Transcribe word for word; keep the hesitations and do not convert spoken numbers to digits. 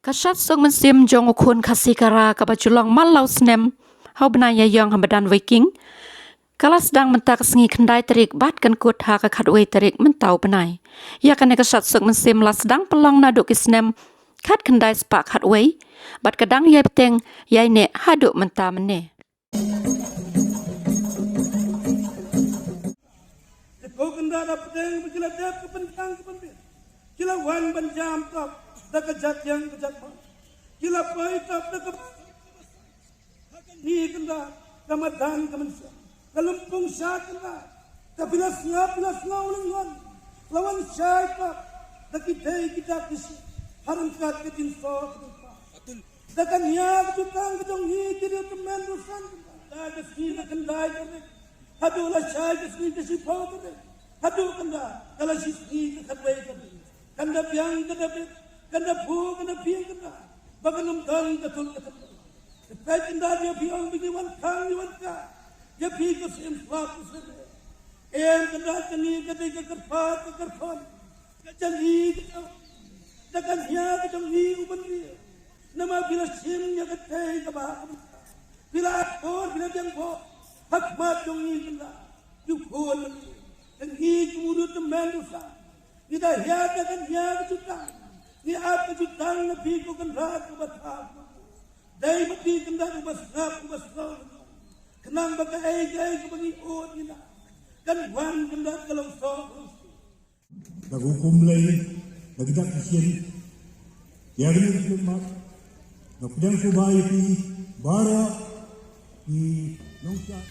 Ka shad suk mynsiem jong u khun Khasi Kara kaba ju long man la u snem ha u bnai Ïaïong ha madan Viking ka la sdang mynta ka sngi khyndai tarik bad kan kut ha ka khatwei tarik mynta u bnai. Ïa kane ka shad suk mynsiem la sdang pynlong naduh ki snem khatkhyndai spah khatwei bad ka dang ïai bteng ïai neh haduh mynta mynne. Ki kynrad hapdeng ba ki la dep ka pynthang ka pynbit, ki la wan ban jam top da ka jait ïing ka jait mon. Ki la poi top da ka, ha kane ka kynrad, ka madan ka mynsiem, ka lympung sha kynrad, ka phi la sngap phi la sngew lyngngoh, la wan shai top da ki dei ki dak ki shi, ha ryngkat ka jingsoh ka jingpang. Da ka nia ka jutang ka jong ngi ki riewtymmen rusan, da ka sngi ka khyndai tarik haduh lashai ka sngi ka shiphew tarik, haduh kynda ka lashisngi ka khatwei tarik, kan da biang kan da bit, kan da phuh kan da phieng kynda, ba kan ym don ka thut ka thut. Ka peit kynda ïa phi ong ba ngi wan khang ngi wan kah, ïa phi ka siem slap ka siem. Em kynda kane ka dei ka kyrpad ka kyrpon, ka jali ka jong, da ka nia ka jong ngi u bynriew. Namar phi la shim ïa ka tei kaba ha ka bynta, phi la akhor phi la biang bok ha khmat jong ngi kynda. Ïa u khun ngi, ka ngi ki mudut tymmen rusa, ngi da hiar da ka nia ka jutang, ngi ap ka jutang na phi ko kynrad kaba thap. Dei ma phi kynrad kaba sngap kaba sngap, khnang ba kaei kaei kaba ngi ud ngi na kan wan kynrad ka long soh. Da ka hukum Blei, da ka dak ka shin, ïa kane ka khmat, da pdeng suba ïa phi baroh ki nongshad.